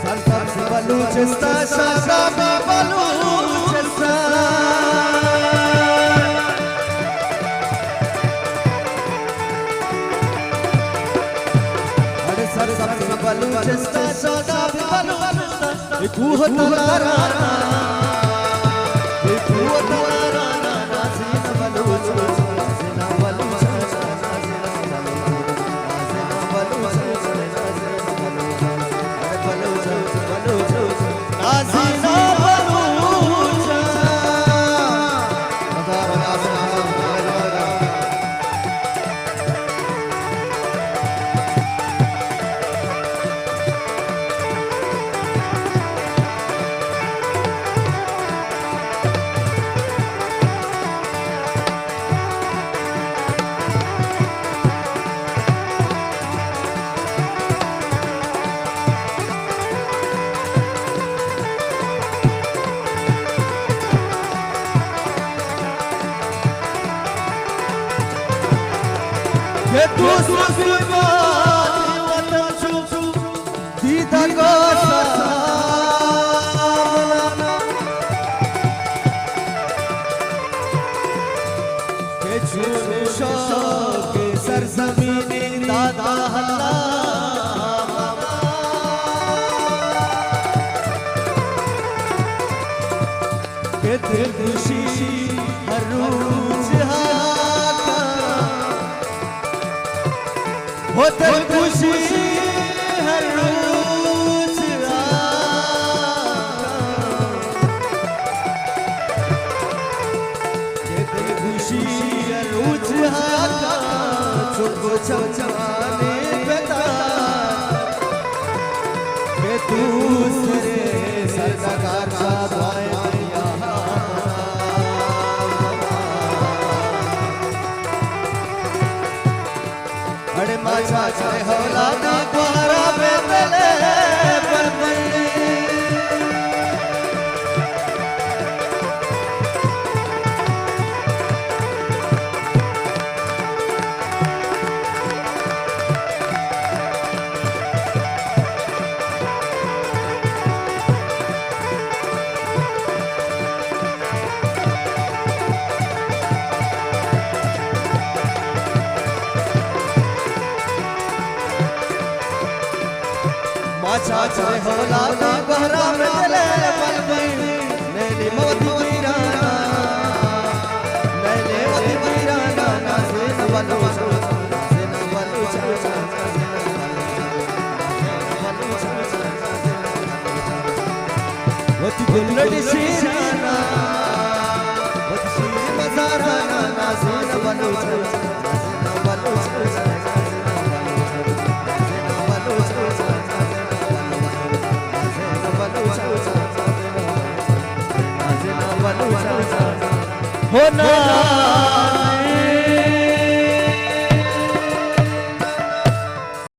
سرسبز بلوچستان، شاداب بلوچستان۔ اڑے سرسبز بلوچستان، شاداب بلوچستان۔ اے کوہ تلارانا، اے کوہ تلارانا، نازین بلوچ، نازین بلوچ، نازین بلوچ، نازین بلوچ، نازین بلوچ، نازین بلوچ، نازین بلوچ، نازین بلوچ۔ کہ دوست بی وطن چو دیدگا سامنا، کہ چون شوق سرزمین دادا اللہ۔ کہ دلگوشی ہر روچ ہاکاں، ہو دلگوشی ہر روچ ہاکاں، کہ دلگوشی ہر روچ ہاکاں، چک و چمانے پتا۔ کہ تو سرے سرزگار شادوائیں دنیا۔ اڑے ما چاچ اولادا گوارا بے دلے بندی۔ ما چاچ اولادا گوارا بے دلے بندی۔ نیلی موتی پیرانا، نیلی موتی پیرانا، نازین بلوچ، نازین بلوچ، نازین بلوچ، نازین بلوچ۔ وتی گلڑی شیرانا، وتی شیر مزارانا، نازین بلوچ، نازین بلوچ، نازین بلوچ، نازین بلوچ، نازین بلوچ۔ ہو نازین